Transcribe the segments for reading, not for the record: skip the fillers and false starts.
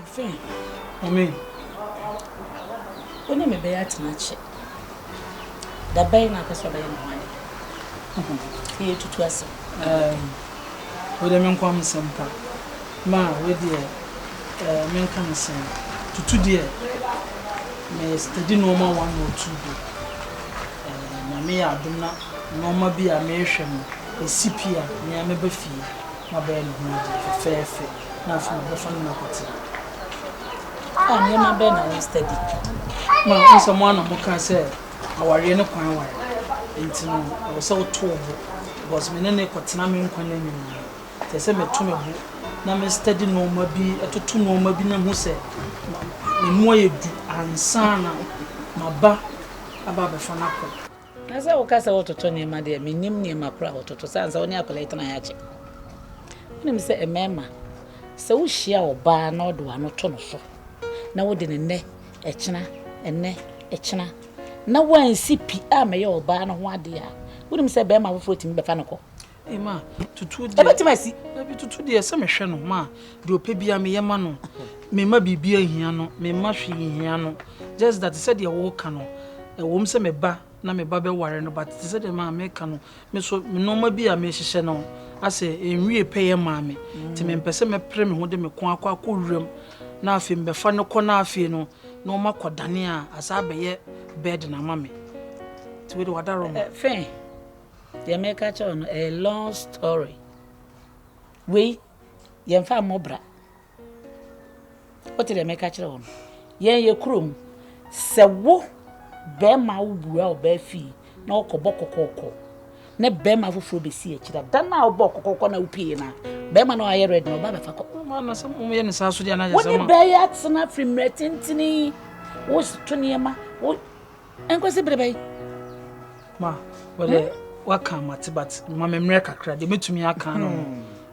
Fine. Mami. Wo ne me bɛyɛ atena akyɛ. Da bɛn na apɛ sɛ ɔbɛyɛ me ho ade? Sɛ yɛtutu asɛm. Wo deɛ me nkwa nsɛm pa. Ma wo deɛ menka no sɛn. Tutu deɛ me steady nneɛma one or two bi. Nyame yɛ adom na nneɛma bi a mehwɛ no esi pi a nea mɛba fie na bɛyɛ ne ho adeɛ fɛfɛɛfɛ na afei mabɛfa no makɔtena. A nneɛma bɛn na wo steady? Ma wo sɛ mo ana mo ka sɛ awareɛ ne kwan ware nti no ɛwɔ sɛ woto wo bo because me ne ne kɔtena me nkwa no nyinaa nti ɛsɛ meto me bo na me steady nneɛma bi, ɛtoto nneɛma bi na hu sɛ me mu ayɛ du ansa na maba aba abɛfa no akɔ. Na sɛ woka sɛ wototo nneɛma deɛ, mennim nneɛma koro a wototo sɛ ansa wo ne akwadaa yi tena yɛ akyɛ. Wonim sɛ mmarima, sɛ wohyia ɔbaa na ɔde w'ano to no so na wode ne nnɛ, ɛkyena, ɛnnɛ, ɛkyena na woansi pi a mɛyɛ ɔbaa no ho adeɛ a, wonim sɛ bɛrima foforɔ tumi bɛfa no kɔ. Ee ma, tutu deɛ. Ɛbɛtumi asi. Dabi, tutu deɛ sɛ mehwɛ no ma deɛ ɔpɛ biara meyɛ ma no. Memma biribi ahia no, memma hwee nhia no. Just that sɛdeɛ woka no, ɛwom sɛ me ba na me ba bɛware no, but te sɛ deɛ maa meka no, me so me nneɛma bi a mehyehyɛ no asɛ ɛnwie pɛyɛ maa me. Nti mempɛ sɛ mɛpere me ho de me ko akɔ akɔ wuram na afei mbɛfa no kɔ na afei no na ɔma kɔdane a asa abɛyɛ burden ama me. Nti wei de wadaroma. Fɛn. Deɛ meka kyerɛ wo no, ɛyɛ long story. Wei, yɛmfa mmɔ bra. Wote deɛ meka kyerɛ wo no? Yɛn yɛ kurom, sɛ wo bɛrima wowura ɔbaa fie na ɔkɔbɔ kɔkɔɔkɔ na bɛrima foforɔ bɛsi akyiri a, da no a wobɔ kɔkɔɔkɔ na wopie no a, bɛrima no ayɛ ready na ɔba bɛfa kɔ. Wo ne bɛyɛ atena firi mmerɛ tentene, woto nneɛma, wo Nkosi bere bɛn? Ma, wɔde waka mate, but ma me mmerɛ kakra deɛ mɛtumi aka no.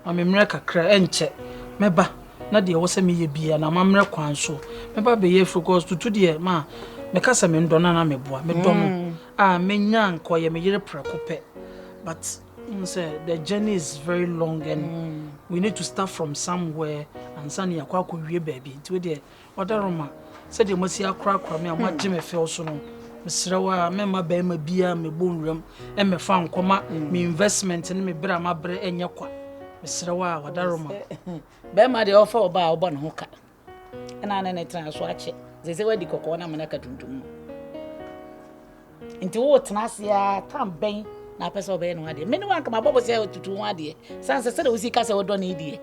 Ma me mmerɛ kakra, ɛnkyɛ mɛba na deɛ ɛwɔ sɛ meyɛ bia na ma mmerɛ kwan so mɛba bɛyɛ afiri kɔ tutu deɛ. Ma meka sɛ mendɔ no ana meboa medɔ no a menya nkɔyɛ me yere prɛko pɛ, but sɛ the journey is very long and we need to start from somewhere ansa ne yɛakɔ akɔwie baabi. Nti wo deɛ ɔdaroma, sɛdeɛ moasi akorakora me a moagye me fɛw so no, mesrɛ wo a mɛma bɛrima biara mɛbɔ nwuram mmɛfa nkɔma me investment ne me berɛ a mabrɛ ɛnyɛ kwa. Mesrɛ wo a, wadaroma. Bɛrima deɛ ɔfa ɔba a ɔbɔ ne ho ka ɛna ne tena so akyɛ sɛ sɛ wadi kɔkɔɔ na amena ka tuntum no, nti wotena ase a tam bɛn na apɛ sɛ ɔbɛyɛ ne ho adeɛ? Me ne wanka mabɔ bɔ sɛ tutu ho adeɛ sane sɛ sɛdeɛ wosi ka sɛ wodɔ ne deɛ,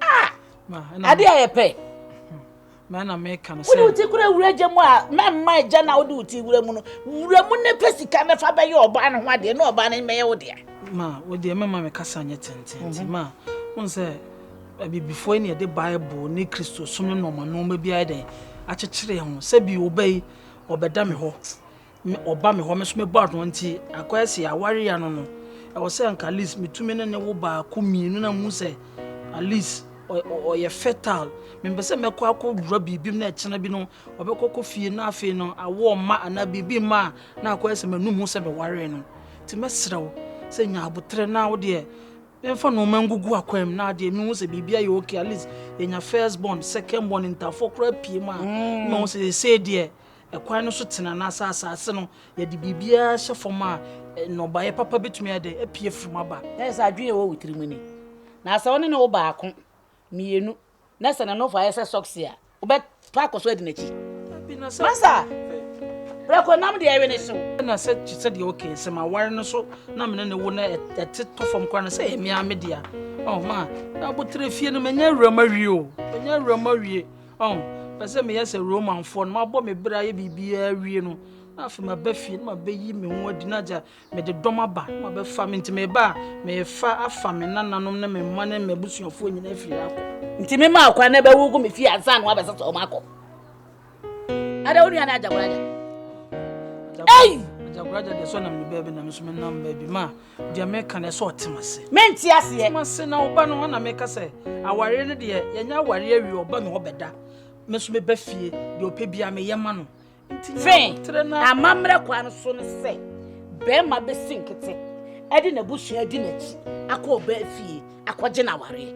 ah, adeɛ a yɛpɛ. Mɛna meka no sɛ wode wo ti kora wura gya mu a, mɛmma agya na wode wo ti wura mu no, wura mu ne pɛ sika ne fa bɛyɛ ɔbaa no ho adeɛ na ɔbaa no mɛyɛ wo dea. Ma wo deɛ mɛma me kasa nyɛ tententen. Ma wohu sɛ abibifoɔ yi ne yɛde Bible ne Kristosom ne nɔɔma nɔɔma bi ayɛ dɛn akyekyere ho sɛ bi ɔba yi ɔbɛda me hɔ, ɔba me hɔ, me so mebɔ ano, nti akɔyɛ sɛ yɛaware ya no, ɛwɔ sɛ nka at least metumi ne ne wo baako mmienu na mu sɛ at least ɔyɛ fertile. Mempɛ sɛ mɛkɔ akɔwura biribi mu na ɛkyena bi no ɔbɛkɔ kɔ fie na afei no awoɔ mma anaa biribi mma a na akɔyɛ sɛ manum ho sɛ mewaree no. Nti mɛserɛ wo sɛ nya abotrɛ na wo deɛ memfa nneɛma ngugu akwan mu na adeɛ mehu sɛ biribi ayɛ okay. At least yɛnya first born, second born, ntafoɔ koraa pie mu a na mahu sɛ sɛsei deɛ ɛkwan no so tena anaasɛ asase no yɛde biribiara hyɛ fam a nnɔbaeɛ papa bɛtumi ayɛ dɛ apue firi mu aba. Na sɛ adwene ɛwɔ wo tiri mu ni na sɛ wo ne ne wo baako mmienu na sɛ n'anofo ayɛ sɛ socks a, wobɛpa akɔ so adi n'akyi. Masa prɛko nam deɛ ɛwe ne so. Na sɛ sɛdeɛ okay sɛ maware no so na mene ne wo na ɛte tɔ fam koraa no sɛ ɛyɛ mea me dea. Ɔ ma na abotrɛ fie no manya awura ma wie o, manya awura ma wie. Ɔ pɛ sɛ meyɛ sɛ Romanfoɔ no, mabɔ me berɛ ayɛ biribiara wie no na afei maba fie na mabɛyi me ho adi na agya mede dɔm aba na mabɛfa me. Nti meba a mefa afa me nananom ne me mma ne m'abusuafoɔ nyinaa afiri akɔ. Nti mema akwan na bɛwo gu me fie ansa na wabɛsɛ sɛ ɔma akɔ ada wo nua no Agyakoragya. Ei! Agyakoragya deɛ sɛ ɔnam ne baabi na me nso menam baabi. Ma deɛ meka no ɛsɛ ɔtem ase. Mente aseɛ. Tem ase na ɔba no na meka sɛ awareɛ no deɛ yɛnyɛ awareɛ awie, ɔba me hɔ bɛda, me nso meba fie, deɛ ɔpɛ biara meyɛ ma no. Fɛn amammerɛ kwan so no sɛ bɛrima bɛsi nkete ɛde n'abusua di n'akyi akɔ ɔbaa fie akɔgye n'awareɛ.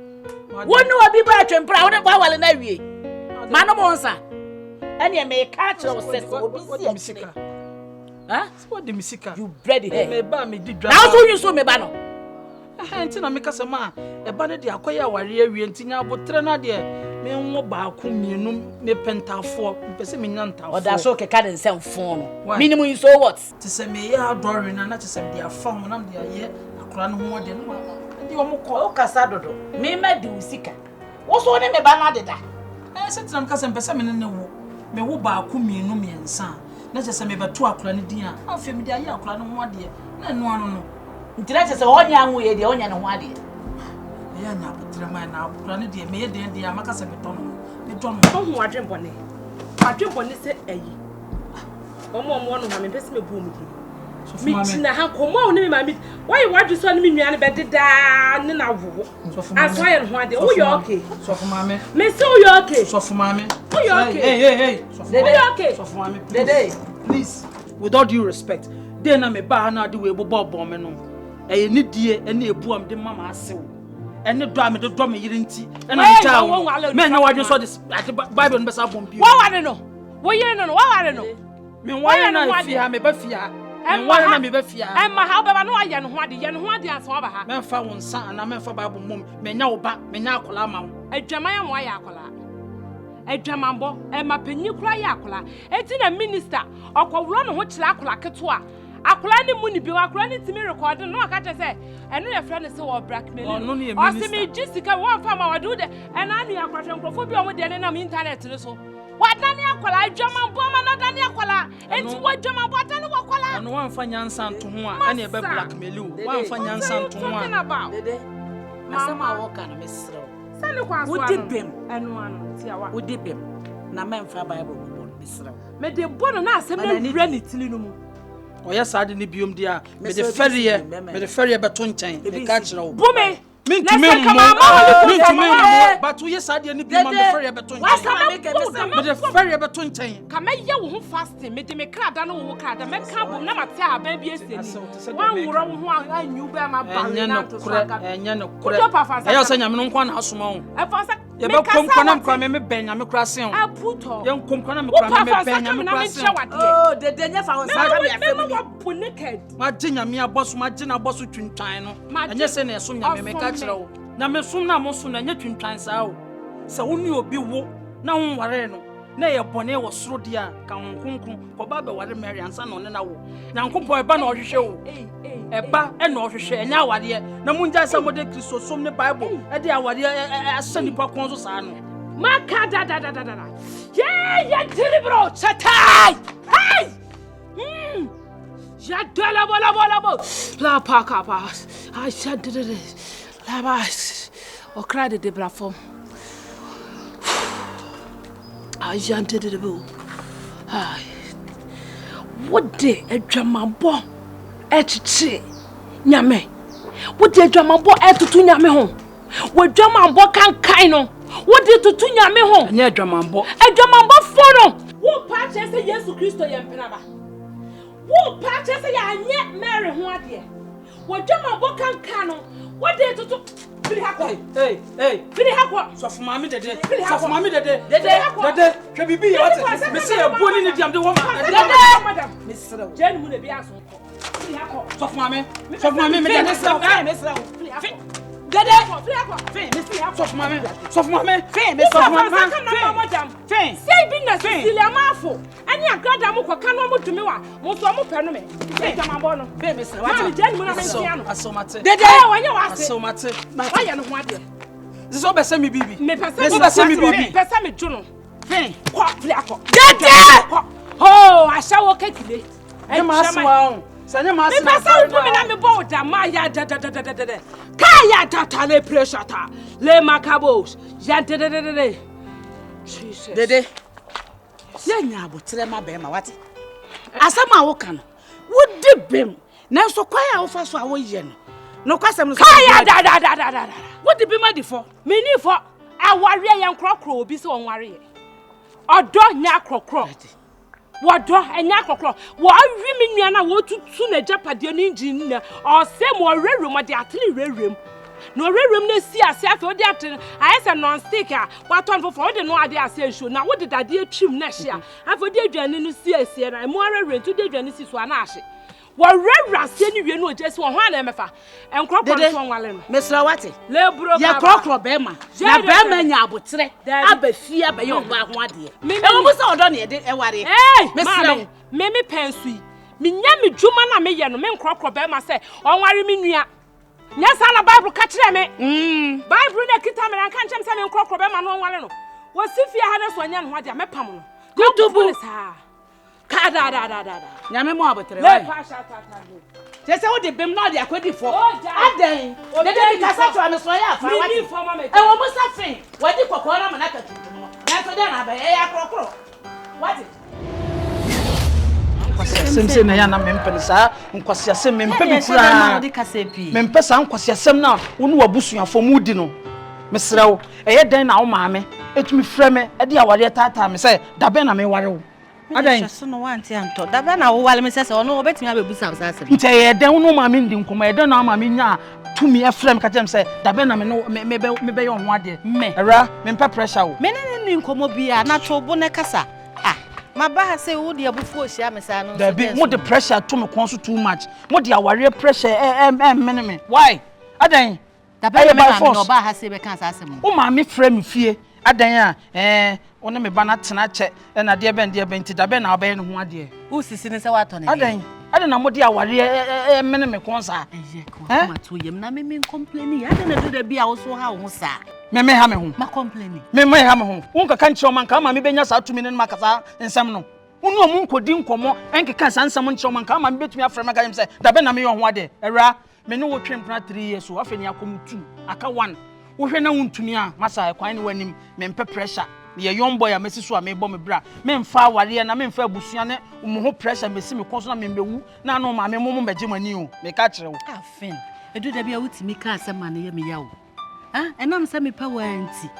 Wo ne obi ba atwempere a wode woawale no awie. Manom wo nsa. Ɛneɛ meka akyerɛ wo sɛ sɛ obi si akyire. Huh? Wode me sika. You bloody hell. Me ba me di dwa. Na wo so nso me ba no. Ɛhɛn nti na meka sɛ ma ɛba no de akɔyɛ awareɛ awie nti nya aboterɛ no adeɛ menwo baako mmienu mepɛ ntaafoɔ mepɛ sɛ menya ntaafoɔ. Ɔda so keka ne nsɛm fon no. Menim yi so what? Te sɛ meyɛ adɔre no na kyɛ sɛ mede afa ho na mede ayɛ akora no ho adeɛ no ma ɛde ɔmo kɔ. Wokasa dodo. Mema di wo sika. Wo so wo ne me ba no adeda. Ɛɛ sɛ tena meka sɛ mpɛ sɛ me ne ne wo mewo baako mmienu mmiɛnsa a na kyerɛ sɛ mebɛto akora no din a na afei mede ayɛ akora no ho adeɛ na ɛno ano no. Nti na kyerɛ sɛ ɔnyɛ anwoeɛ deɛ ɔnyɛ ne ho adeɛ. Ɛyɛ anya aboterɛ ma na akora no deɛ meyɛ deɛ deɛ a maka sɛ medɔ no no medɔ no. Ɔhu w'adwen bɔne. W'adwen bɔne sɛ ayi. Wɔn a wɔwɔ no ha mempɛ sɛ mebu wɔn din. Megyina ha nkɔmmɔ a wo ne me maame wɔyɛ w'adwen sɛ ɔne me nua no bɛdedaa ne na wowo. Ansa ɔyɛ ne ho adeɛ woyɛ okay. Sɔfo maame. Mese woyɛ okay. Sɔfo maame. Woyɛ okay. Hey hey hey. Woyɛ okay. Sɔfo maame please. Please with all due respect. Den na me ba ha na ade wei bobɔ bɔn me no. Ɛyɛ ne die ɛne ebu a mede ma ma asew. Ɛne dɔ a mede dɔ me yere nti ɛna me gyaa wo. Mɛnyɛ w'adwene sɛ ɔde ade Bible no bɛsa bɔn bio. Wɔware no. Wo yere no no wɔware no. Menware na fie ha meba fie ha. Menware na meba fie ha. Ɛmma ha wobɛba na wayɛ ne ho ade yɛ ne ho ade ansa waba ha. Mɛmfa wo nsa anaa mɛmfa Bible mmom menya wo ba menya akwadaa ma wo. Adwaman ama wayɛ akwadaa. Adwamanbɔ ɛma panyin koraa yɛ akwadaa. Eti na minister ɔkɔworɔ ne ho kyerɛ akwadaa ketewa. Akwadaa no mu ne bio akwadaa no tumi rekɔde no na waka kyerɛ sɛ ɛno yɛ frɛ no sɛ wɔ blackmail no. Ɔse megye sika wɔmfa ma wɔde wo dɛ ɛna ano yɛ akwadaa nkurɔfoɔ bi a wɔn deɛ nenam internet no so. Wadane akwadaa adwamanbɔ ama no adane akwadaa enti w'adwamanbɔ adane w'akwadaa. Ɛno wamfa nyansa nto ho a ɛne ɛbɛ blackmail wo wamfa nyansa nto ho a. Dede asɛm a wɔka no mesrɛ wo wodi bem wodi bem na mɛmfa bible bobɔ no mesrɛ wo. Mede bɔ no na asɛm no awura ne tiri no mu. Ɔyɛ saa de ne biom deɛ a mede fɛreɛ mede fɛreɛ bɛto nkyɛn meka kyerɛ wo. Bome Mentumi mmɔ mentumi mmɔ but woyɛ saa deɛ no bi ma mede fɛreɛ bɛto nkyɛn mede fɛreɛ bɛto nkyɛn. Ka mɛyɛ wo ho fasting mede me kra da ne wo wo kra da mɛka abom na mate ahaban bi asi ani woanworɔ wo ho anyi wo bɛma bare na nto so aka ɛnyɛ nokorɛ ɛyɛ sɛ nyame no nko na asoma wo yɛbɛkɔ nkwa na mkora me mebɛn nyame kora sen wo yɛnkɔ nkwa na mekora me mebɛn nyame kora sen wo dede nyɛ fa wo nsa ka me asɛm ni Magye Nyame abɔso, magye n'abɔso twintwan no. Ɛnyɛ sɛ na ɛsom Nyame, meka kyerɛ wo. Nyamesom no a mosom no, ɛnyɛ twintwan saa o. Sɛ wo ne obi wo na wonwaree no, na ɛyɛ bɔne wɔ soro deɛ a, ka Honhom Kronkron, kɔba abɛware Mary ansa na ɔne no awo. Nyankopɔn, ɛba na ɔhwehwɛ o. Ɛba na ɔhwehwɛ, ɛnyɛ awareɛ. Na mongyae sɛ mode Kristosom ne Bible de awareɛ ahyɛ nnipa kɔn so saa no. Maka dadadadada. Yee, yɛ diribro, chatai. Hey! Mm. Yadalabalabo. La pa ka pa. Ashadede. La ba. Okra de de bra fam. Ayantede bo. Ai. Wode adwamabɔ ɛkyekye nyame. Wode adwamabɔ ɛtoto nyame ho. W'adwamammɔ kankan no, wode toto Nyame ho. Ɛnyɛ adwamammɔ. Adwamammɔ fo no. Worepa akyerɛ sɛ Yesu Kristo yɛ mpenaba? Worepa akyerɛ sɛ yɛanyɛ Mary ho adeɛ? W'adwamammɔ kankan no, wode toto. Firi ha kɔ. Hey, hey. Firi ha kɔ. Sɔfo maame dede. Firi ha kɔ. Sɔfo maame dede. Dede. Dede. Hwɛ biribi yɛ wate. Mese ɛbuo ne ne diam de wɔ ma. Dede. Mesrɛ wo. Gye ne mu na ebi aso kɔ. Sɔfo maame, sɔfo maame, mede ne srɛ wo, mesrɛ wo. Dede, sɔfo maame, sɔfo maame, sɔfo maame, fe. Sei bi na Cecilia Maafo ɛne Agrada mo kɔka no ɔmo dome wa mo nso ɔmo pɛ no me. Adwamabɔ no. Fe mesrɛ wa. Maame gya ne mu na mentia no. Asomate. Dede. Ɛɛ wɔnyɛ w'ase. Asomate. Wɔyɛ no ho adeɛ. Sɛ wobɛsɛ me biribi. Mepɛ sɛ wobɛsɛ me biribi. Mepɛ sɛ medwo no. Fe. Kɔ firi akɔ. Dede. Kɔ. Hoo ahyɛ wo kekile. Nyɛ m'ase wa o. Sɛ nyɛ m'ase na. Mepɛ sɛ wobu me na mebɔ wo da ma ya dadadadadadɛ. Ka ya data le pressure le makabos ya dedededede. Jesus. Dede. Yɛnya aboterɛ ma bɛrima wate. Asɛm a woka no, wodi bem. Nanso kwan a wofa so a woyɛ no, nokwasɛm no so. Ka ya dadadadadada. Wodi bem adi fɔ. Menni fɔ. Awareɛ yɛ nkorɔkorɔ obi sɛ ɔnwareɛ. Ɔdɔ nyɛ akorɔkorɔ. Wɔdɔ, ɛnyɛ akorɔkorɔ. Wɔawe me nua no a wɔretutu n'agyapadeɛ no engine no nyinaa. Ɔresɛe mu, ɔrewurawura mu, ɔde atene rewurawura mu. Na ɔwurawura mu na esi ase afei wode ate no ayɛ sɛ non stick a watɔ no foforɔ wode no ade ase nsuo na wode dadeɛ twim na ɛhye a afei wode aduane no si aseɛ na ɛmu awurawura nti wode aduane si so a na ahye. Wɔwurawura aseɛ no wie no ogya si wɔn hɔ a na ɛmɛfa nkorɔkorɔ no so ɔnwale no. Mesrɛ wate. Leburo kaba. Yɛkorɔkorɔ bɛrima na bɛrima nya aboterɛ aba fie abɛyɛ ɔbaa ho adeɛ. Ɛwɔ mu sɛ ɔdɔ ne yɛde ɛwareɛ. Mesrɛ wo. Me me pɛn so yi menya me dwuma na meyɛ no menkorɔkorɔ bɛrima sɛ ɔnware me nua. Nyɛ saa na Bible ka kyerɛ me. Mm. Bible na kita me na nka nkyɛm sɛ menkorɔkorɔ bɛrima no ɔnware no. Wɔsi fie ha no so ɔnyɛ ne ho adeɛ a mɛpam no. Kutubu. Saa. Kaadaadaadaada. Nyame mu abotere wae. Kyerɛ sɛ wode bem na ɔde akɔdi fɔ. Adɛn? Dede bi kasa kyerɛ me so ɔyɛ afa wate. Ɛwɔ mu sɛ fe wadi kɔkɔɔ no ama no aka tuntum no. Nanso dɛn na abɛyɛ? Ɛyɛ akorɔkorɔ. Wate? Nkwasiasɛm sɛ na yɛ na mempɛ no saa nkwasiasɛm mempɛ bi koraa mempɛ saa nkwasiasɛm no a wo ne w'abusuafoɔ mu di no mesrɛ wo ɛyɛ dɛn na wo maame ɛtumi frɛ me ɛde awareɛ taataa me sɛ dabɛn na meware wo Adɛn? Hwɛ so no wante antɔ. Da bɛn na wowale me sɛ sɛ ɔno ɔbɛtumi abɛbusa wo saa asɛm. Nti ɛyɛ dɛn wo ne wo maame ndi nkɔmmɔ? Ɛyɛ dɛn na wo maame nyaa tumi ɛfrɛ me ka kyerɛ me sɛ da bɛn na me ne me me mebɛyɛ wo ho adeɛ? Me. Awura, mempɛ pressure o. Me ne no nni nkɔmmɔ biara na to bo na kasa. Ah, maba ha sɛ wode abufuo rehyia me saa no nso Dabi, dɛn so mode no? pressure to me kɔn so too much. Mode awareɛ pressure ɛ ɛ ɛmene me. Why? Adɛn? Dabɛn na Ɛyɛ me by maame na force. ɔbaa ha sei bɛkaa saa asɛm no? Wo maame frɛ me fie adɛn a ɛɛ wo ne me ba no atena akyɛ ɛna adeɛ bɛn deɛ bɛn nti dabɛn na wobɛyɛ ne ho adeɛ. Wosisi no sɛ woatɔ no deɛ? Adɛn adɛn na mode awareɛ ɛmene me kɔn saa? Ɛyɛ ka wakoma to yam na me me nkɔmpleni. Adɛn na ɛduru da bi a wo so ha wo ho saa? Me me ha me ho. Ma kɔmpleni. Me me ha me ho. Wonkaka nkyerɛ ɔma nka ama me bɛnya saa tumi no ne maka saa nsɛm no. Wo ne ɔmo nkɔdi nkɔmmɔ ɛnkeka saa nsɛm nkyerɛ ɔma nka ama me bɛtumi afrɛ me aka kyerɛ me sɛ dabɛn na meyɛ ɔho adeɛ. Awuraa Me ne wo twe mpena 3 years o, afei ne akɔ mu 2, aka 1. Wohwɛ na wontumi a, masa ɛkwan ne w'anim, mempɛ pressure. Meyɛ young boy a masi so a mebɔ me bra. Memfa awareɛ na memfa abusua ne mo ho pressure mmɛsi me kɔn so na memmɛwu na ano maame mo mo mmɛgye mo ani o, meka kyerɛ wo. Ah Finn, ɛduru da bi a wotumi ka asɛm ma no yɛ me ya o. Ah, ɛnam sɛ mepɛ wo ara nti.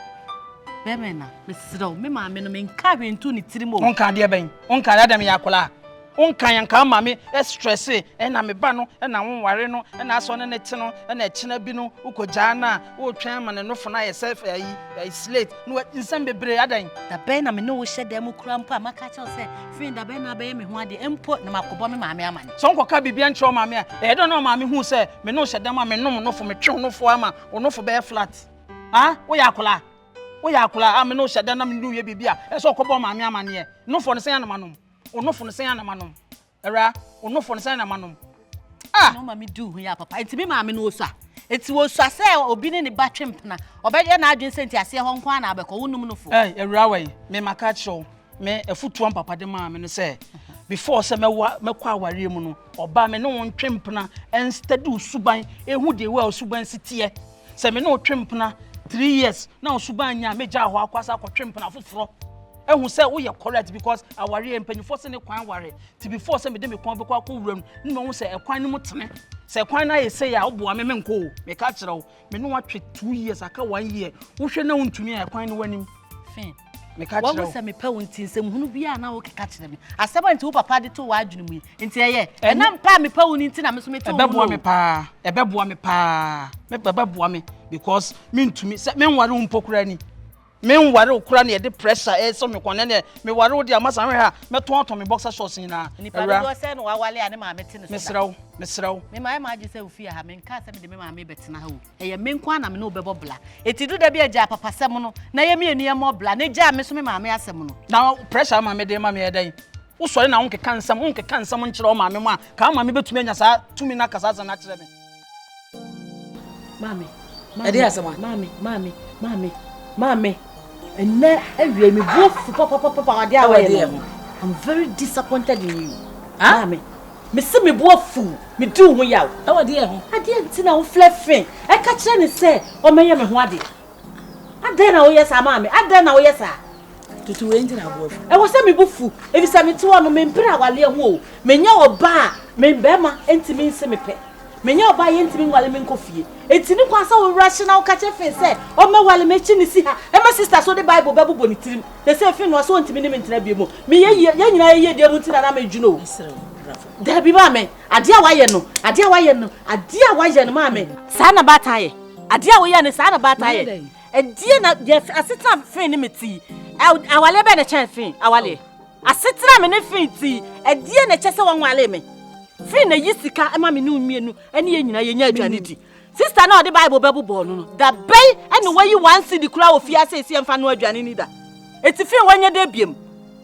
Bɛrima na, mesrɛ wo, me maame no menka hwee nto ne tirim o. Wonka adeɛ bɛn? Wonka adeɛ adɛn meyɛ akwadaa? Wonka yɛn nka maame stresse ɛna me ba no ɛna wonware no ɛna asɛ ɔne ne te no ɛna ɛkyena bi no wokɔgyaa no a wotwɛn ama ne nofo no ayɛ sɛ ayi ayi slate na nsɛm bebree adɛn. Dabɛn na me ne wo hyɛ dan mu koraa mpo a maka akyerɛ wo sɛ fii dabɛn na abɛyɛ me ho adeɛ mpo na makɔbɔ me maame amane. Sɛ wonkɔka biribiara nkyerɛ wo maame a ɛyɛ dɛn na wo maame hu sɛ me ne wo hyɛ dan mu a menom nofo metwe wo nofo ama wo nofo bɛyɛ flat ah woyɛ akwadaa woyɛ akwadaa a me ne wo hyɛ dan na me ne wo yɛ biribi a ɛsɛ sɛ ɔkɔbɔ wo maame amaneɛ nofo no sɛn anam anom. Wo nofo no sɛn anam anom? Awura, wo nofo no sɛn anam anom? Ah! No ma me du ho ya papa. Enti me maame no osua. Enti osua sɛ obi ne ne ba twe mpena. Ɔbɛyɛ n'adwene sɛ nti aseɛ hɔ nko ara na abɛkɔ. Wo num no fo. Ɛy, awura wai, me maka akyerɛ wo. Me afutuo a papa de maa me no sɛ before sɛ mɛwa mɛkɔ awareɛ mu no, ɔbaa me ne wo ntwe mpena ɛnstadi wo suban, ehu deɛ wo a wo suban si teɛ. Sɛ me ne wo twe mpena 3 years na wo suban nyɛ a, mɛgyaa hɔ akɔ asa akɔtwe mpena foforɔ. Ehu sɛ woyɛ correct because awareɛ mpanyinfoɔ sɛ ne kwan ware ti before sɛ mede me kɔn bɛkɔ akɔ wura mu ne mahu sɛ ɛkwan no mu tene sɛ ɛkwan no ayɛ sei a woboa me menkɔ o meka kyerɛ wo me ne watwe 2 years aka 1 year wohwɛ na wontumi a ɛkwan no w'anim Finn meka kyerɛ wo sɛ mepɛ wo nti nsɛm hunu biara na wokeka kyerɛ me asɛm a nti wo papa de to w'adwene mu yi nti ɛyɛ ɛnam pɛ a mepɛ wo no nti na me so mete wo ɛbɛboa me paa ɛbɛboa me paa ɛbɛboa me because mentumi sɛ menware wo mpo koraa ni Menware wo koraa na yɛde pressure ɛsɔ me kɔn ɛnɛ meware wo deɛ ama saa hwɛ a mɛtɔn atɔn me boxer shorts nyinaa. Nipa dodoɔ sɛn na wawale a ne maame te ne so da. Mesrɛ wo, mesrɛ wo. Me mayɛ m'adwene sɛ ofie ha menkaa sɛ mede me maame bɛtena ha o. Ɛyɛ me nko ara na me ne wo bɛbɔ bla. Eti du da bi a gyaa papasɛm no na yɛ mmienu yɛmmɔ bla na gyaa me so me maame asɛm no. Na pressure a maame de ma me yɛ dɛn? Wosɔre na wonkeka nsɛm, wonkeka nsɛm nkyerɛ wo maame mo a, ka wo maame bɛtumi anya saa tumi no aka saa asɛm no akyerɛ me. Maame, maame, asɛm a? Maame, maame, maame, maame. Ɛnɛ awie mi bu afu papapapa adeɛ a wɔyɛ no. I'm very disappointed in you. Maame, me se me bu afu, me di wo ho yaw. Ɛwɔ deɛ ho? Adeɛ nti na wo flɛ fe. Ɛka kyerɛ ne sɛ ɔmɛyɛ me ho adeɛ. Adɛn na woyɛ saa maame? Adɛn na woyɛ saa? Tutu wei nti na abo afu. Ɛwɔ sɛ me bo fu, efisɛ mete hɔ no mempere awareɛ ho o. Menyɛ ɔbaa a me barima ntumi nse me pɛ. Menyɛ ɔbaa a yɛntumi nware me nkɔ fie. Enti ne kwan sɛ wo werɛ hye na woka kyerɛ Finn sɛ ɔmmɛware me akyi ne si ha ma sista so de Bible bɛbobɔ ne tirim. Seesei Finn no ɔse ɔntumi ne me ntena bio mu. Meyɛ yie, yɛn nyinaa yɛ yiedie mu nti na na medwene o. Dabi maame, adeɛ a woayɛ no, adeɛ a woayɛ no, adeɛ a woayɛ no maame. Saa na baatan yɛ. Adeɛ a woyɛ no saa na baatan yɛ. Ɛdeɛ na deɛ asetena fee ne me ti yi. Awaleɛ bɛn na ɛkyɛn fee awaleɛ? Asetena me ne fee ti yi, ɛdeɛ na ɛkyɛ sɛ wɔnwale me? Fee na yi sika ma me ne wo mmienu ne yɛn nyinaa yɛnya aduane di. Sista no a ɔde Bible bɛbobɔɔ no no, da bɛn na wayi one cedi koraa wɔ fie ase esi ɛmfa no aduane ni da? Eti fee wanyɛ dɛ biem.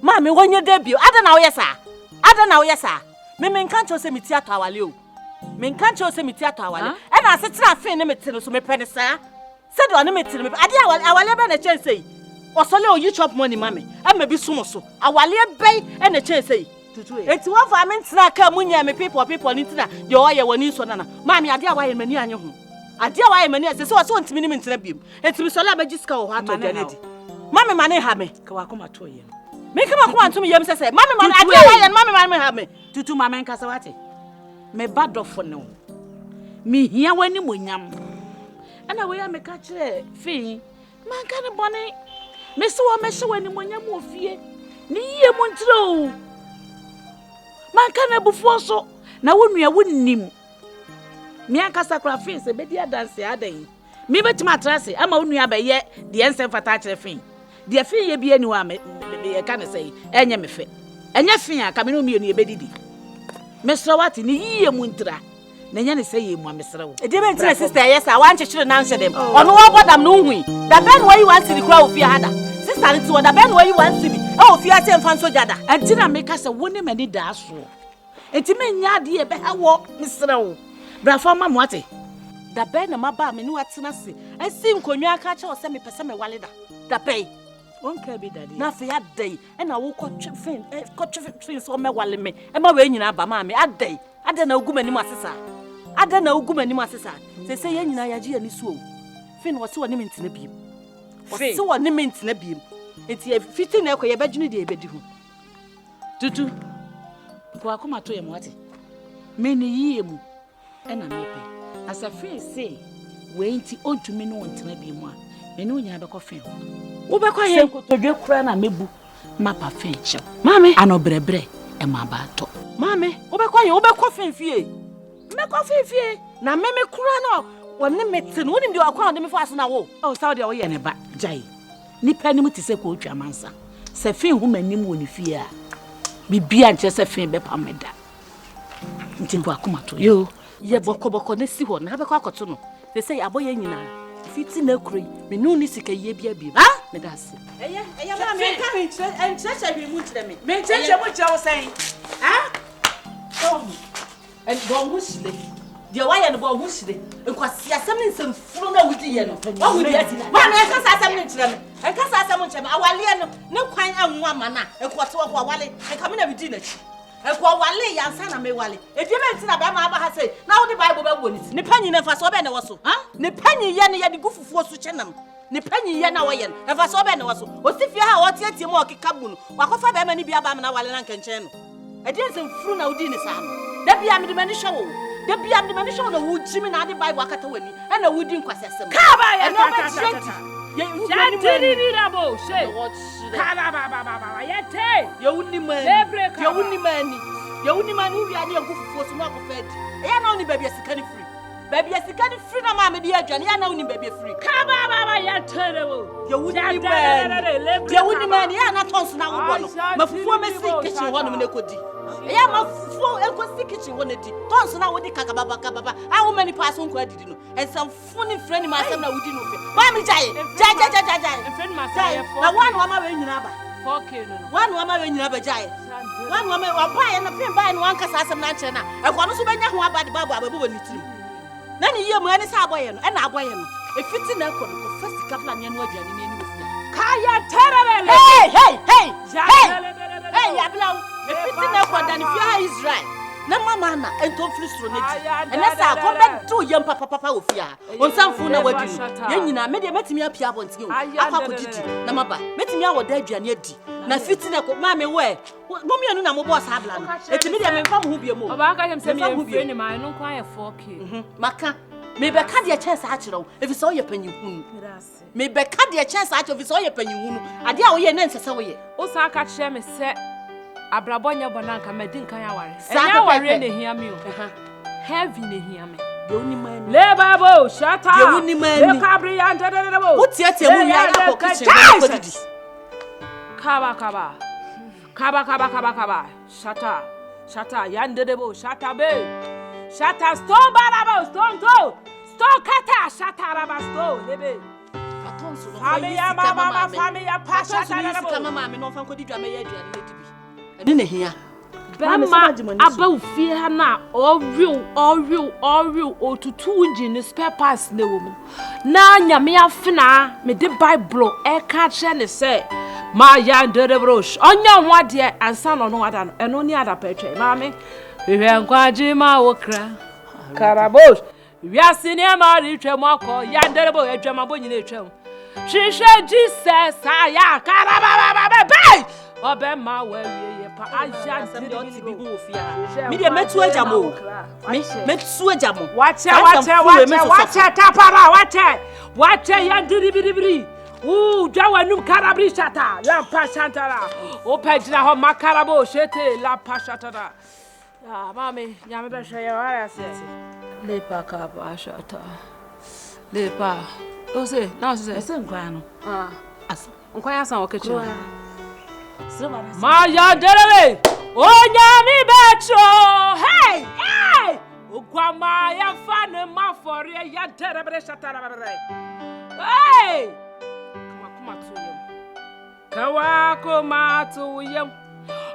Maame wanyɛ dɛ biem. Adɛn na woyɛ saa? Adɛn na woyɛ saa? Me menka nkyerɛ wo sɛ me ti atɔ awale o. Menka nkyerɛ wo sɛ me ti atɔ awale. Ɛna asetena fee ne me te no so mepɛ no saa. Sɛdeɛ ɔne me te no mepɛ. Adeɛ awale awaleɛ bɛn na ɛkyɛn sɛ yi? Ɔsɔle a ɔyi chop money ma me ɛma bi som so. Awaleɛ bɛn na ɛkyɛn sɛ yi? Enti wɔmfaa me ntenaa kaa mu nyɛɛ me pepɔ pepɔ no nti na deɛ ɔyɛ wɔ ne nsɔ nana. Maame adeɛ a wayɛ no m'ani anye ho. Adeɛ a wayɛ m'ani sɛ sɛ ɔsɛ ɔntumi ne me ntena biom. Enti mesɔre a mɛgye sika wɔ hɔ atɔ aduane adi. Mame ma ne nha me. Ka w'akoma to yam. Menka m'akoma nto me yam sɛ sɛ mame ma no adeɛ a wayɛ no mame ma ne nha me. Tutu ma menkasa wate. Me ba dɔfo ne wo. Mehia w'animuonyam. Ɛna wei a meka kyerɛ Fee Manka no bɔne. Mese wɔmmɛhyɛ wo animuonyam wɔ fie. Ne yie mu nkyerɛ o. Manka no abufuo so. Na wo nua wonnim. Me ankasa koraa fee sɛ bɛdi adanse adɛn. Me bɛtumi atra ase ama wo nua abɛyɛ deɛ ɛnsɛ mfata akyerɛ fee. Deɛ fee yɛ bi ani hɔ a me yɛka ne sɛ ɛnyɛ me fɛ. Ɛnyɛ fee a ka me ne wo mmienu yɛbɛdidi. Mesrɛ wo ate ne yie mu ntira. Na ɛnyɛ ne sɛ yɛ mua mesrɛ wo. Ɛdeɛ bɛn nti na sister ɛyɛ saa wankyekyere no anhyɛ dɛm ɔno ɔbɔ dam no wohui da bɛn na wayi one cedi koraa wɔ fie ha da sister no te hɔ da bɛn na wayi one cedi ɛwɔ fie ha sɛ mfa nsɔ gya da. Ɛnti na meka sɛ wo ne m'ani daa soɔ nti menyɛ adeɛ ɛbɛha wɔ mesrɛ wo bra fa ma me wate. Da bɛn na maba a me ne wo atena ase asi nkonnwa aka akyerɛ wo sɛ mepɛ sɛ mewale da da bɛn. Wonkaa bi da deɛ. Na afei adɛn ɛna wokɔtwe fen kɔtwe fen sɛ ɔmɛwale me ɛma wei nyinaa ba maame adɛn. Adɛn na wogu m'anim ase saa? Adɛn na wogu m'anim ase saa? Seesei yɛn nyinaa yɛagye yɛn ani so o. Finn, wɔse wɔne me ntena biem. Wɔse wɔne me ntena biem. Enti fiti na ɛkɔ yɛbɛdwene deɛ yɛbɛdi ho. Tutu, kɔ akoma to yɛ mo ate. Me ne yie mu ɛna mepɛ. Na sɛ Finn se wei nti ɔntumi ne wo ntena biem a, me ne wo nyinaa bɛkɔ Finn hɔ. Wobɛkɔ he? Sɛ nkotodwe koraa na mɛbu Mapa fɛn kyɛw. Maame. Ano brɛbrɛ ɛma aba atɔ. Maame, wobɛkɔ he? Wobɛkɔ fɛn fie? Mɛkɔ fɛn fie. Na me me kora no wɔne me te no, wonim deɛ ɔkwan a ɔde me faa so na wo. Oh, saa deɛ woyɛ ne ba. Gyae. Nipa anim te sɛ kootwa amansa. Sɛ fɛn hu m'anim wɔ ne fie a, biribiara nkyerɛ sɛ fɛn bɛpam me da. Nti nkɔ akoma to. Yo. Yɛ bɔkɔbɔkɔ na si hɔ na abɛkɔ akɔto no. Sɛsɛi abɔ yɛn nyinaa. Fiti na kuro yi, me ne wo ne sika yie bia biem. Ha? Meda ase. Ɛyɛ, ɛyɛ maa me nka hwee nkyerɛ, nkyerɛkyerɛ hwee mu nkyerɛ me. Me nkyerɛkyerɛ mu nkyerɛ wo sɛn? Ha? Sɛ wo ho, ɛn, bɔ wo ho hyire. Deɛ woayɛ no, bɔ wo ho hyire. Nkwaseasɛm ne nsɛmfunu no a wodiiɛ no, woahu deɛ asi. Maame, ɛnka saa asɛm no nkyerɛ me. Ɛnka saa asɛm nkyerɛ me. Awaleɛ no, ne kwan anwo ama no a, nka ɔte hɔ, nka wawale. Nka me na medii n'akyi. Nka ɔwalee yɛ ansa na mewale. Ɛdeɛ bɛn nti na bɛrima aba ha sei na wode Bible bɛbɔ ne ti? Ne panyin no mfasoɔ bɛn na ɛwɔ so? Ne panyin yɛ no yɛde gu fufuo so kyɛ nam. Ne panyin yɛ no a ɔyɛ no mfasoɔ bɛn na ɛwɔ so? Ɔsi fie ha a ɔteatea mu a ɔkeka bu no, wakɔfa bɛrima no bi aba amena awale no anka nkyɛn no. Ɛdeɛ nsɛmfunu na wodii ne saa no? Da biara mede m'ani hwɛ wo. Da biara mede m'ani hwɛ wo na wogyi me na ade Bible akata w'ani ɛna wodi nkwaseasɛm. Ɛnɛ wobɛgye adi. Deɛ wonim ani, deɛ wonim ani, deɛ wonim ani, wowia ne agu fufuo so na akɔfa adi. Ɛyɛ na wonim baabi a sika no firi. Baabi a sika no firi na maame de yɛ aduane, ɛyɛ na wonim baabi a firi. Deɛ wonim ani, deɛ wonim ani, ɛyɛ na tɔnso na wobɔ no. Ma fufuo mɛsi kitchen hɔ nom na ɛkɔdi. Ɛyɛ ma fufuo ɛnkɔsi kitchen hɔ na di. Tɔnso na wode kakababa kababa a woma nipa aso nkɔ adidi no. Ɛnsɛm Fo ne mfrɛ nim asɛm na wodi no fɛ. Maa mi gyae. Gyae gyae gyae gyae. Mfrɛ nim asɛm yɛ fɔ. Na wɔn na wɔama wei nyinaa ba. 4K no no. Wɔn na wɔama wei nyinaa ba gyae. Wɔn na wɔama ɔbaa yɛ no pin baa yɛ no wɔn ankasa asɛm na ankyerɛ na ɛkɔ no so bɛnya ho aba de baabu abɛbɔ wɔ ne tirim. Na ne yie mu ɛne sɛ abɔ yɛ no ɛna abɔ yɛ no. Efiti na ɛkɔ no kɔfa sika bla ne ɛno aduane ne ɛni wɔ fie. Kaya terere. Hey hey hey hey hey yabla wo. Efiti na ɛkɔ da ne fie ha Israel. Na mama na ɛntɔ mfiri soro no di. Ɛnɛ sɛ akɔm bɛdo yam papapapa wɔ fie ha. Ɔnsamfo na wadi no. Yɛn nyinaa, me deɛ mɛtumi apia abɔnten o, akɔ akɔdidi na maba. Mɛtumi awɔ da aduane adi. Na fiti na kɔ, maame wo ɛ, mo mmienu na mobɔɔ saa abla no. Eti me deɛ memfa mo ho bio mu. Ɔbaa ka kyerɛ me sɛ meyɛ mfiri ne ma, ɛno nko ayɛ 4K. Maka, mebɛka deɛ kyɛn saa akyerɛ wo, ɛfiri sɛ woyɛ panyin hunu. Mebɛka deɛ ɛkyɛn saa kyerɛ wo, ɛfiri sɛ woyɛ panyin hunu. Adeɛ a woyɛ no ɛnsɛ sɛ woyɛ. Wosan ka kyerɛ me sɛ abrabɔ nyɛ bɔne anka madi nkan aware. Saa Ɛnyɛ awareɛ pɛpɛɛpɛ. na ehia me o. Heaven na ehia me. Deɛ wonim ani. Lebabo shata. Deɛ wonim ani. Lekabri yantadadabo. Woteatea mu wie a yɛ akɔ kitchen hɔ na kɔdidi. Kaba kaba. Kaba kaba kaba kaba. Shata. Shata yandedebo shata be. Shata stone barabo stone to. Stone kata shata raba stone lebe. Fami ya mama ma fami ya pa shata rabo. Sika ma maame na ɔfa nkɔdi dwa mɛyɛ aduane na di bi. Ɛne na hia. Bɛrima aba wo fie ha no a ɔrew ɔrew ɔrew ɔtutu wo engine no spare parts na ɛwɔ mu na nyame afenaa mede bible ɛka kyerɛ ne sɛ mayɛ nderebrosh ɔnyɛ ho adeɛ ansa na ɔno ada no ɛno ne adapa atwa maame hwehwɛ nkwagye ma wo kra karabosh Wiase nneɛma retwam akɔ, yanderebo adwamabɔ nyina etwam. Hwehwɛ Jesus aya karabababa ɔbɛma wawie yɛ pa aya ndiribiribo. Me deɛ mɛtu agya mo me mɛtu agya mo. Wakyɛ wakyɛ wakyɛ wakyɛ tapara wakyɛ wakyɛ yandiribiribiri. Wuu dwa w'anum karabiri shata lampa shantara. Wopɛ gyina hɔ makarabo shete lampa shatara. Ah, maame, nyame bɛhwɛ yɛ wara ase. Lepa ka pa shata. Lepa. O se, na o se. Ese nkwan no. Ah. Asa. Nkwan asa wɔ kitchen. Maya derebe. O nyame bɛtro. Hey, hey. Oguama ya fa ne ma fɔre ya derebe shata derebe. Hey. Kama kuma to yam. Ka w'akoma to wo yam.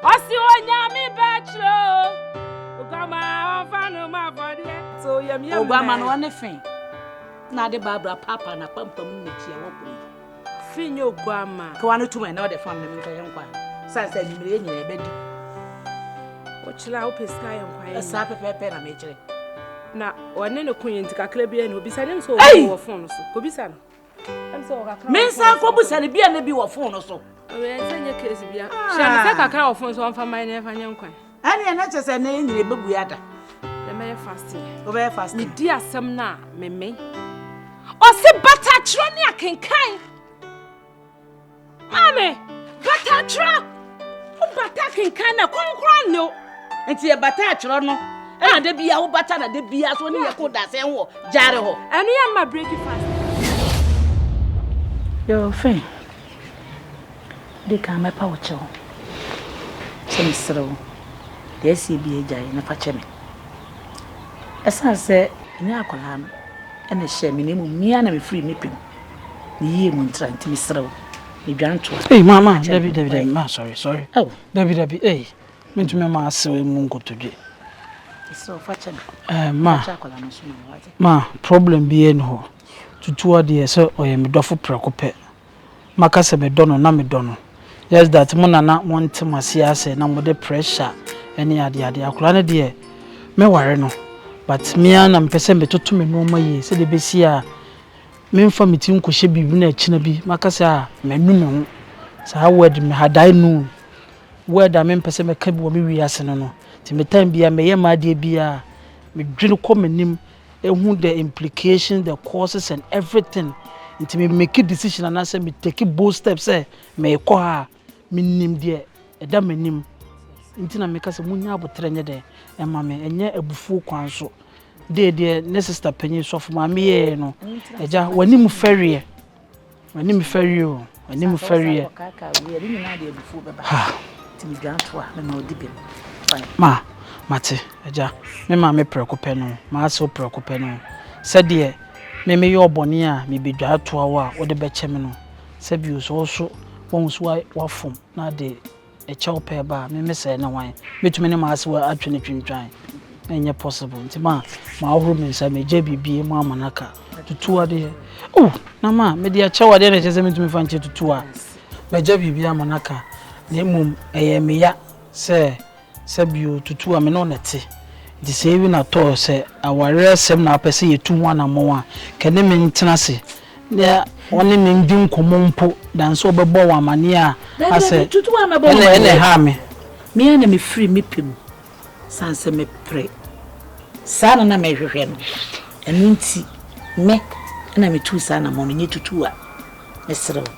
Ɔsi onyame bɛkyerɛ o. Oguama ɔmfa no ma afɔdeɛ. To yam yam. Oguama no ɔne fe. Na ade baabra paapa na pampam ne n'akyi a wɔkɔ yi. Fe nyɛ oguama. Kewa no tum ɛna ɔde fam ne me nkɔyɛ nkwa. San sɛ anwummere yɛ nyinaa ɛbɛdi. Wokyerɛ a wopɛ sika yɛ nkwa yɛ. Saa pɛpɛɛpɛ na mekyerɛ. Na ɔne ne ko yɛ nti kakra bi ɛna obisa ne nso wɔ fon so. Kobisa no. Mensan nkɔbusa no bia na bi wɔ fon no so. Ɛsɛ nyɛ case bia. Hyɛ no sɛ kakra wɔ fon so ɔmfa man na ɛfa nyɛ nkwan. Ɛne ɛna kyɛ sɛ ɛnɛ yɛ nyina ɛbɛbu ada. Ɛmɛyɛ fasting. Wobɛyɛ fasting. Medi asɛm no a meme. Ɔse bata twerɛ ne akenkan. Maame, bata atwerɛ. Wobata kenkan na kɔm koraa nne wo. Nti yɛ bata atwerɛ no ɛna da bia wobata na da bia so ne yɛ ko dasɛn wɔ gyaare hɔ. Ɛno yɛ ma break fast. Yoo Finn, di kan mɛpa wo kyɛw sɛ mesrɛ wo deɛ asie biara gyae na fa kyɛ me. Ɛsiane sɛ ɛnyɛ akwadaa no na ɛhyɛɛ me na mmom me ara na mefiri me pɛ mu. Ne yie mu ntra nti mesrɛ wo medwan toa. Ei ma ma dabi dabi dabi ma sorry sorry. Oh. Dabi dabi ei mentumi ma asew mu nkotodwe. Mesrɛ wo fa kyɛ me. Eh ma. Fa kyɛ akwadaa no nso ma me wate. Ma problem biara ni hɔ. Tutuwa deɛ sɛ ɔyɛ me dɔfo prɛko pɛ. Maka sɛ medɔ no na medɔ no. Just that mo na na monte mo ase asɛ na mode pressure ne ade ade. Akwadaa no deɛ mɛware no but me ara na mepɛ sɛ metoto me nneɛma yie sɛdeɛ ɛbɛsi a Memfa me ti nkɔhyɛ biribi na akyina bi maka sɛ ah manu me ho. Saa word me had I known word a mempɛ sɛ mɛka bi wɔ me wiase no no. Nti me time biara mɛyɛ m'adeɛ biara medwene kɔ m'anim ehu the implications, the causes and everything. Nti me make decision anaasɛ me take bold step sɛ merekɔ ha a menim deɛ ɛda m'anim. Nti na meka sɛ munya aboterɛ nyɛ dɛn ɛma me ɛnyɛ abufuo kwan so. Dee deɛ ne sista panyin sɔfo maame yɛɛ no, agya w'anim fɛreɛ, w'anim fɛreɛ o, w'anim fɛreɛ. Ha. Ma, mate, agya, me maame prɛko pɛ no, m'asew prɛko pɛ no, sɛdeɛ me meyɛ ɔbɔne a mebɛdwa toa wo a wode bɛkyɛ me no, sɛ bio sɛ wo so woahu so wafom na ade Ɛkyɛw pɛɛ ba a, me me sɛɛ ne hwan? Mɛtumi ne m'asewa atwe no twintwan? Ɛnyɛ possible. Nti ma mahohoro me nsa, megya biribi mu ama no aka. Tutu adeɛ. Oh, na ma mede akyɛw adeɛ na ɛkyɛ sɛ mentumi fa nkyɛ tutu a. Magya biribi ama no aka. Na mmom ɛyɛ me ya sɛ sɛ bio tutu a me ne wo na ɛte. Nti sɛ ewi na tɔɔ sɛ awareɛ asɛm na wopɛ sɛ yɛtu ho anammɔn a, kɛ ne me ntena ase na ɔne me ndi nkɔmmɔ mpo dan sɛ ɔbɛbɔ wo amaneɛ a asɛ ɛna ɛna ɛhaa me. Me ara na mefiri me pɛ mu sane sɛ mepere saa na na mehwehwɛ no, ɛno nti me na metuu saa anammɔn no, nyɛ tutu a, mesrɛ wo.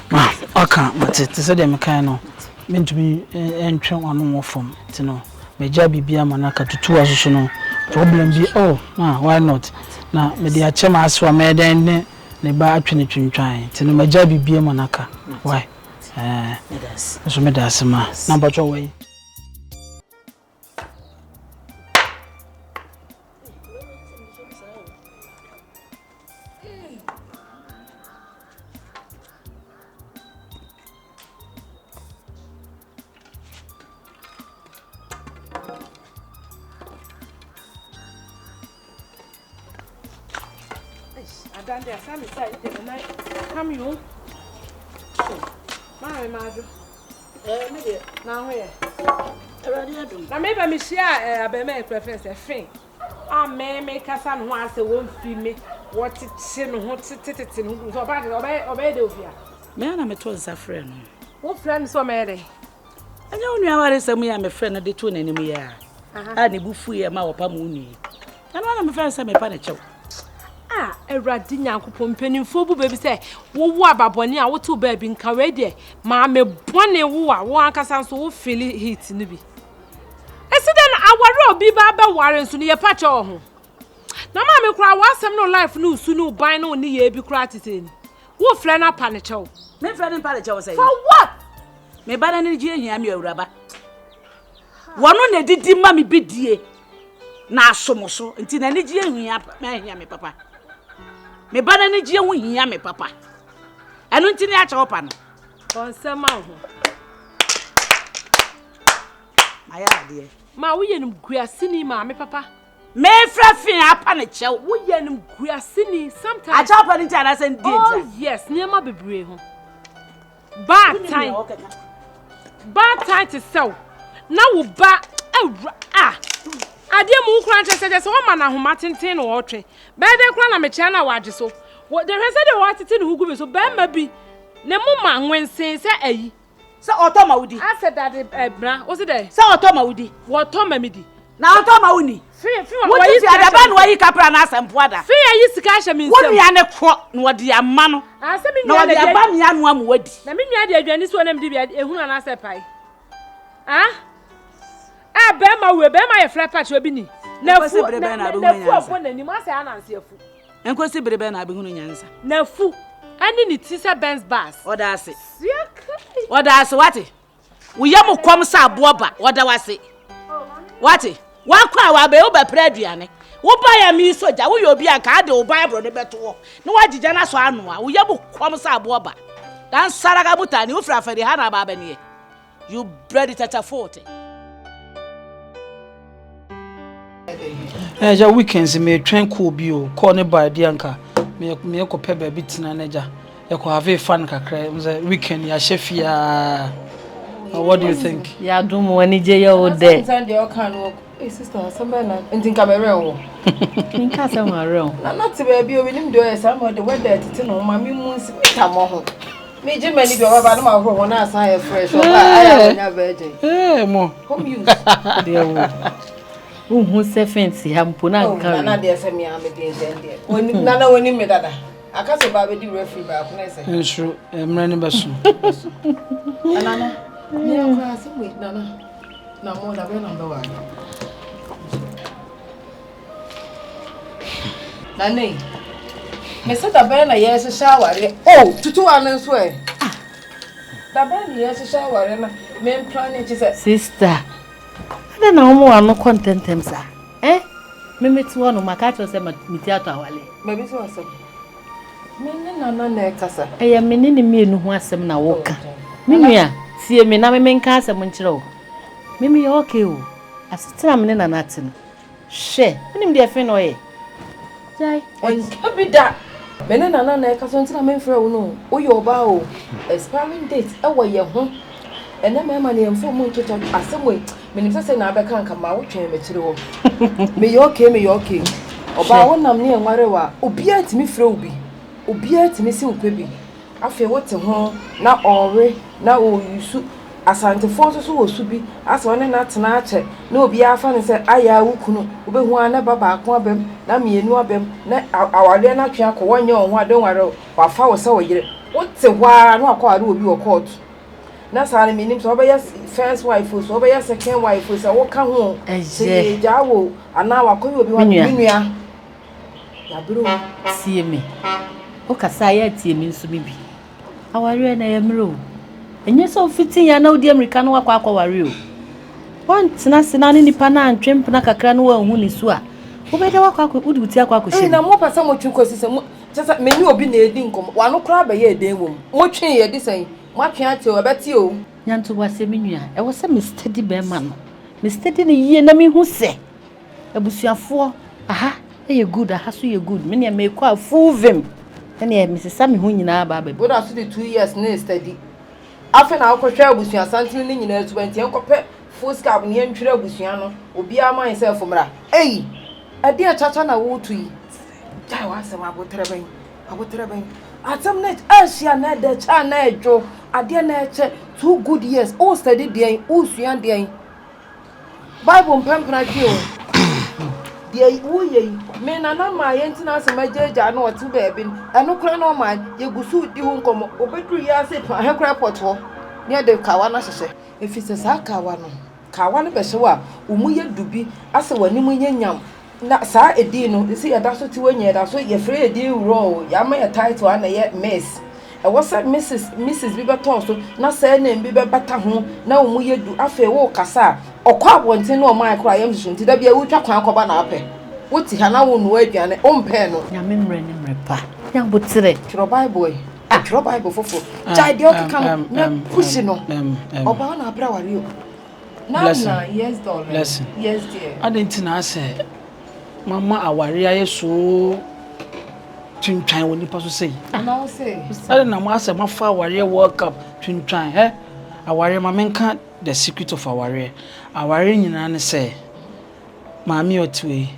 Ma ɔka mate te sɛ deɛ mekae no mentumi ntwe w'ano wɔ fam nti no magya biribi ama no aka tutu asoso no. Problem bi oh ah why not na mede akyɛ m'asew a mɛyɛ dɛn ne ne ba atwe ne twintwan nti no magya biribi ma no aka why ɛɛ nso meda ase ma na mpatwɔ wɔ yi. Adande asame sa ite na kam yo. Maame maadwo. Eh, me deɛ. Na ho yɛ. Awurade adom. Na me ba me hyia eh, abɛma ekura fɛn sɛ fe. A me me kasa ne ho asɛ wɔn fi me wɔtete ne ho tete ne ho so ɔba de ɔbɛyɛ ɔbɛyɛ de ofia. Me ara na meto nsa frɛ no. Wo frɛ no sɛ ɔmɛyɛ dɛ? Ɛnyɛ wo nua awaresɛm yi a mefrɛ no de too n'anim yi a, a ne bo fuiɛ ma wɔpam wo nua yi. Ɛno ara na mefrɛ no sɛ mepa ne kyɛw. Ah, Awurade Nyankopɔn, mpanimfoɔ bu baabi sɛ wowo aba bɔne a wotew baabi nka wei deɛ maame bɔne wo a wo ankasa nso wo feel heat no bi. Ɛsi dɛn na aware a obi ba bɛware nso no yɛpa kyɛw wɔ ho. Na maame koraa w'asɛm ne wo life ne wo su ne wo ban ne wo nneyɛɛ bi koraa te sɛ ni. Wo frɛ no apa ne kyɛw. Me frɛ no mpa ne kyɛw sɛn? For what? Me ba no anigye hia me awuraba. Wɔno na edidi ma me bidie na aso mo so nti n'anigye hia hia me papa. Me ba no anigye ho hia me papa. Ɛno nti ne akyɛw pa no. Bɔnsɛm ma wo ho. Mayɛ adeɛ. Ma woyɛ no guasini maame papa. Mefrɛ fi apa ne kyɛw. Woyɛ no guasini sometimes. Akyɛw pa ne nti anaasɛ ndi nti. Oh yes, nneɛma bebree ho. Baatan. Baatan te sɛ wo. Na wo ba awura a. Adeɛ mu wo kora nkyɛ sɛ kyɛ sɛ wɔma no ahoma tenten na ɔretwe. Bɛyɛ dɛn kora na mekyea no a wagye so. Wɔ de hwɛ sɛdeɛ wɔatete ne ho gu me so bɛrima bi ne moma nwensen sɛ ayi. Sɛ ɔtɔ ma wodi. Asɛ dade ɛbra wosi dɛ. Sɛ ɔtɔ ma wodi. Wɔtɔ ma mi di. Na ɔtɔ ma woni. Fi fi wɔyi Wodi sika fi adaba hyɛ na wɔyi kapra na asɛmpo ada. Fi ayi sika ahyɛ mi Wo nsam. nua ne kɔ na wɔde ama no. Asɛ mi Na nua na wɔde di aba nea ano ama wadi. na mi nua de aduane si hɔ na mi di bi ehunu anaasɛ pae. Ah a bɛrima wei bɛrima yɛ frɛ patch obi ni. Na Nkosi afu bere na bɛn na na abɛhunu afu nyansa. ɛbɔ n'anim asɛ anansi afu. Nkosi bere bɛn na abɛhunu nyansa. Na afu ɛne ne ti sɛ Benz bus. Ɔda ase. Ɔda ase wate. Wo yam kɔm sɛ aboɔ ba. Ɔda wase. Wate. Wakɔ a wabɛ wobɛpere aduane. Woba yɛ mi so gya woyɛ obi a nka ade wo Bible ne bɛto hɔ na wagyigya no asɔ anoa. Wo yam kɔm sɛ aboɔ ba. Dan saraga mutani wofiri afɛde ha na aba abɛneɛ. You bread tata forte. Ɛgya weekends metwɛn kɔɔ bi o kɔɔ ne baa di anka meyɛ kɔpɛ baabi tena no agya yɛkɔ have fun kakra sɛ weekend yɛahyɛ fie aa what do you think? Yɛadom wɔn ani gye yɛ wo dɛ. Hey sister, asɛm bɛn na nti nka mɛwerɛ wo. Nka sɛ ho awerɛ wo. Na na te baabi obi nim deɛ ɔyɛ saa ma ɔde wɛda tete ne ho ma me mu nsi meta mmɔ ho. Megye m'ani bi ɔbɛba na mahoro ho na asan ayɛ fresh ɔba ayɛ a wɔnya virgin. Ee mo. Home use. Deɛ wo. Wohu sɛ fence ha mpo na nka wei. Nana deɛ sɛ me a me den sɛ deɛ. Nana wɔnim me dada. Aka sɛ ɔbaa bɛdi referee baako na ɛsɛ. Nsuro mmerɛ no bɛso. Nana, me akora asɛm wei nana. Na mo da bɛn na mobɛware? Nana yi, mese da bɛn na yɛrehyehyɛ awareɛ? Oh, tutu wa no nso ɛ. Ah, da bɛn na yɛrehyehyɛ awareɛ na mempla ne kye sɛ. Sister, adɛn na wɔn ano kɔ ntɛmntɛm saa? Eh, me mete hɔ no, maka akyerɛ sɛ me ti atɔ awareɛ. Mabi so asɛm. Me ne Nana na ɛkasa. Ɛyɛ me ne ne mmienu ho asɛm na woka. Me nua, tie me na me menka asɛm nkyerɛ wo. Me meyɛ okay o. Asetena a me ne Nana te no, hwɛ, wonim deɛ ɛfe na ɔyɛ? Gyae. Ɔnka bi da! Me ne Nana na ɛkasa nti na memfrɛ wo no o. Woyɛ ɔbaa o. Expiring date wɔ yɛn ho. Ɛnnɛ mmarima no yɛmfa wɔn nto kyɛ. Asɛm wei, menim sɛ sɛnea wobɛka anka ma wotwɛn m'akyiri hɔ. Meyɛ okay, meyɛ okay. Ɔbaa wonam ne yɛnware wo a, obiara tumi frɛ wo bi. Obiara tumi se wopɛ bi. Afei wote ho na ɔrewe na ɔreyusu. Asantefoɔ nso so wɔ su bi, asɛ ɔne no atena akyɛ na obiara afa no sɛ ayɛ ara wo kunu. Wobɛhu ara na ba baako aba mu, na mmienu aba mu, na awareɛ no atwe akɔ, wɔnyɛ wɔn ho ade nware wo, wafa wo sɛ wo yere. Wote hɔ ara na wakɔware obi wɔ kɔɔto. Na saa no mennim sɛ wobɛyɛ first wife o, sɛ wobɛyɛ second wife o, sɛ woka ho o, sɛ yɛgyaa wo o, anaa wakɔyɛ obi hɔ, me nua, yɛabrɛ o. Tie me. Wokasa a, yɛ a tie me nso me bi. Awareɛ no, ɛyɛ mmerɛ o. Ɛnyɛ sɛ wofiti yɛ a na wodi ammirika na woakɔ akɔware o. Woantena ase na ne nipa no antwe mpena kakra na woanhu ne su a, wobɛda woakɔ akɔ wode wo ti akɔ akɔhyɛ mu. Na mopɛ sɛ motwe kɔsi sɛ mo kyɛ sɛ me ne obi na ɛredi nkɔmmɔ, w'ano koraa bɛyɛɛ den wɔ mu. Motwee yɛ de sɛn? Moatwe ate o, ɛbɛte o. Nya ntoboaseɛ me nua, ɛwɔ sɛ me steady bɛɛma no, me steady no yie na me hu sɛ abusuafoɔ aha yɛ good aha so yɛ good, me neɛ mekɔ a full vim, ɛneɛ me sesa me ho nyinaa ba abɛbɔ. Woda so de 2 years na steady, afei na wokɔhwɛ abusua santene no nyinaa suba nti yɛnkɔpɛ foolscap na yɛntwerɛ abusua no, obiara man sɛ fo mmra. Ei! Ɛdeɛn kyakya na woreto yi? Gyae w'asɛm aboterɛ bɛn? Aboterɛ bɛn? Asɛm no ɛhyia na ɛdɛ kyɛ a na ɛdwo adeɛ na ɛkyɛ 2 good years wo study deɛn wosua deɛn Bible mpɛmpena twe o deɛ woyɛ yi me nana maa yɛn ntina asɛm agyaagyaa na ɔte baabi no ɛno koraa na ɔmaa yɛgu so di ho nkɔmmɔ obɛduru yi ase ahɛ koraa airport hɔ ne yɛde kawa no ahyehyɛ ɛfiri sɛ saa kawa no bɛhyɛ wo a wo mu yɛ du bi asɛ w'anim nyɛ nyam na saa edin no sɛ yɛda so te hɔ nyɛ yɛda so yɛfrɛ yɛ din wura o yɛama yɛ title a na ɛyɛ Miss ɛwɔ sɛ Mrs bi bɛtɔɔ so na surname bi bɛbata ho na wɔn mu yɛ du. Afei wokasa a, ɔkɔ abɔnten na ɔman koraa yam hyehye nti da bia wotwa kwan kɔba na apɛ wote ha na wonoa aduane wompɛɛ no. Nyame mmerɛ ne mmerɛ pa. Nya aboterɛ. Twerɛ Bible yi. Twerɛ Bible foforɔ. Gyae deɛ ɔkeka no na push no. Ɔbaa na abrɛ aware o. Blessing. Nana, yes darling. Blessing. Yes dear. Adɛn nti na asɛ mama aware ayɛ so twintwan wɔ nipa so sɛyi? Ana wo se? Adɛn na mo asɛ mafa awareɛ World Cup twintwan hɛ? Awareɛ, ma menka the secret of awareɛ. Awareɛ nyinaa ne sɛ maame a ɔte hɔ yi,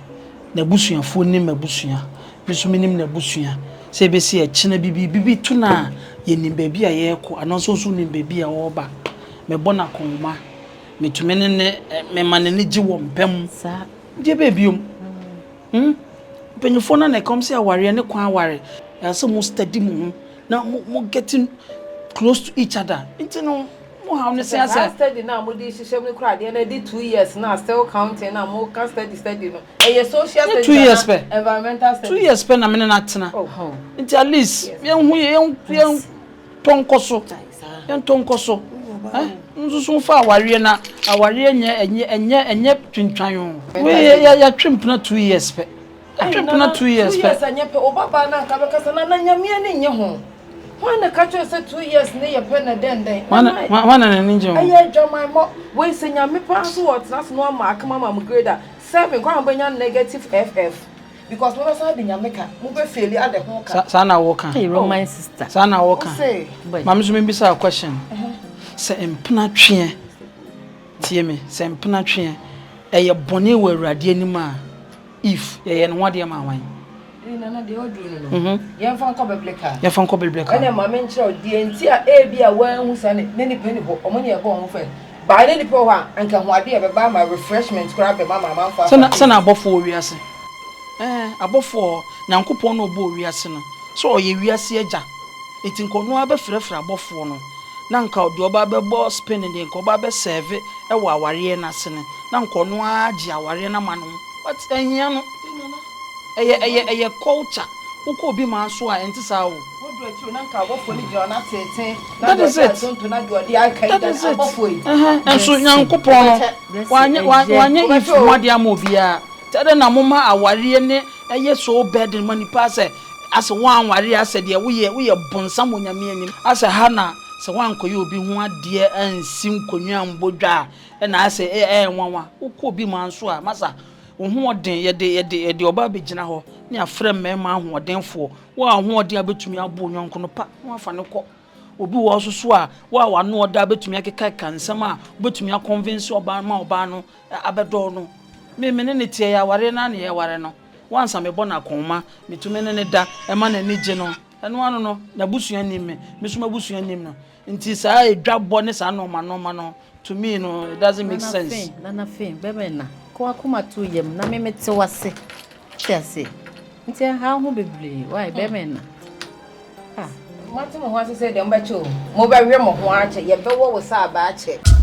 n'abusuafoɔ nim m'abusua, me nso menim n'abusua. Sɛ ɛbɛsi ɛkyena bi biribi bi to no a, yɛnim baabi a yɛrekɔ anaa nso nso nim baabi a ɔreba. Mebɔ no akɔnhoma, metumi ne ne mema n'ani gye wɔ mpa mu. Saa. Deɛ bɛɛ biom. Mpanyinfoɔ no na ɛkɔm sɛ awareɛ ne kwan aware. Ɛsɛ sɛ mo steady mo ho na mo getting close to each other. Nti no mo haw ne sɛ Saa asɛ. study na mo de hyehyɛ mu kora adeɛ na ɛde 2 years na still counting na mo ka study study no, ɛyɛ social Nye studies 2 years anaa pɛ. environmental studies? 2 years pɛ na me ne no atena. Oh. Nti at least yɛn ho yɛn tɔ nkɔ so. Yɛn tɔ nkɔ so. Eh? Nso so fa awareɛ na awareɛ nyɛ ɛnyɛ twintwan o. Wei yɛ yɛtwe mpena 2 years pɛ. Yɛtwe mpena 2 years Two pɛ. years anyɛ pɛ. Ɔbabaa na nka bɛkasa na nyameɛ ne nye ho hwan na ka kyerɛ sɛ 2 years ne yɛ pɛ na dɛndɛn? Hwan na n'ani gye ho? Ɛyɛ adwaman wei sɛ Nyame paa so wɔ tena so no ama akama ma mo grade a 7 kwan bɛnya negative ff because mobɛsan de Nyame ka mobɛ fail ade ho ka. Saa na wɔka. Hey, Roman sister. Saa na wɔka. Wo se? Maame nso mebisa a question. Sɛ mpena tweɛ, tie me, sɛ mpena tweɛ ɛyɛ bɔne wɔ Awurade anim a, if yɛyɛ ne ho adeɛ ma awan? Ee, Nana, deɛ ɔduru no, yɛmfa nkɔ biblical. Yɛfa nkɔ biblical. Ɛna maame nkyerɛ wo deɛ nti a ebi a wɔanhu saa ne nipa ni hɔ, ɔmo ne ɛbɔ ɔmo fɛ baa ne nipa wɔ hɔ a anka ho adeɛ bɛba ama refreshment koraa bɛma ma amanfo afa. Sɛ na abɔfoɔ wɔ wiase, abɔfoɔ Nyankopɔn na ɔbɔɔ wiase no sɛ ɔyɛ wiase agya, nti nka ɔno ara bɛfrɛfrɛ abɔfoɔ no na nka deɛ ɔba bɛbɔ spin deɛ nka ɔba bɛsɛɛve ɛwɔ awareɛ no ase no na nka ɔno ara gye awareɛ no ama no ho, but ɛhia no ɛyɛ culture. Wokɔ obi maa so a ɛnte saa o. Woduru akyiri na nka abɔfoɔ no gyina hɔ na tenten na That deɛ is ɔde it. azonto na deɛ ɔde aka yi That da is it. abɔfoɔ yi. Nso Nyankopɔn no wanyɛ if ho adeɛ ama obiara kyɛ dɛ na moma awareɛ ne ɛyɛ so burden ma nipa asɛ woanware asɛ deɛ woyɛ bonsam wɔ Nyame anim asɛ ha na sɛ woankɔyɛ obi ho adeɛ ansi nkonnwa ambɔ dwa a ɛna asɛ ɛyɛ nwanwa. Wokɔ obi ma nso a masa wo ho ɔden yɛde ɔbaa bɛgyina hɔ ne afrɛ mmarima ahoɔdenfoɔ wo a ahoɔden a bɛtumi abo yɔnko no pa na wafa no kɔ. Obi wɔ hɔ nso so a wo a wano ɔda bɛtumi akeka nsɛm a wobɛtumi a convince ɔbaa no ma ɔbaa no abɛdɔɔ no. Me ne ne teɛ yɛ awareɛ no a ne yɛware no wansa mebɔ no akɔnma metumi ne ne da ɛma n'ani gye no ɛno ano no n'abusua nim me nso m'abusua nim no nti saa edwabɔ ne saa nɔɔma nɔɔma no, to me no, it doesn't make Nana sense. Fin, Nana Fin, bɛmɛ na kɔ akoma to yam na me mete wase. Te ase. Nti ɛha ho bebree. Why bɛmɛ na? Ah. Moate mo ho ase sɛ deɛ mobɛkyɛ o. Mobɛwe mo ho akyɛ. Yɛbɛwɔ wo sɛ abaa kyɛ.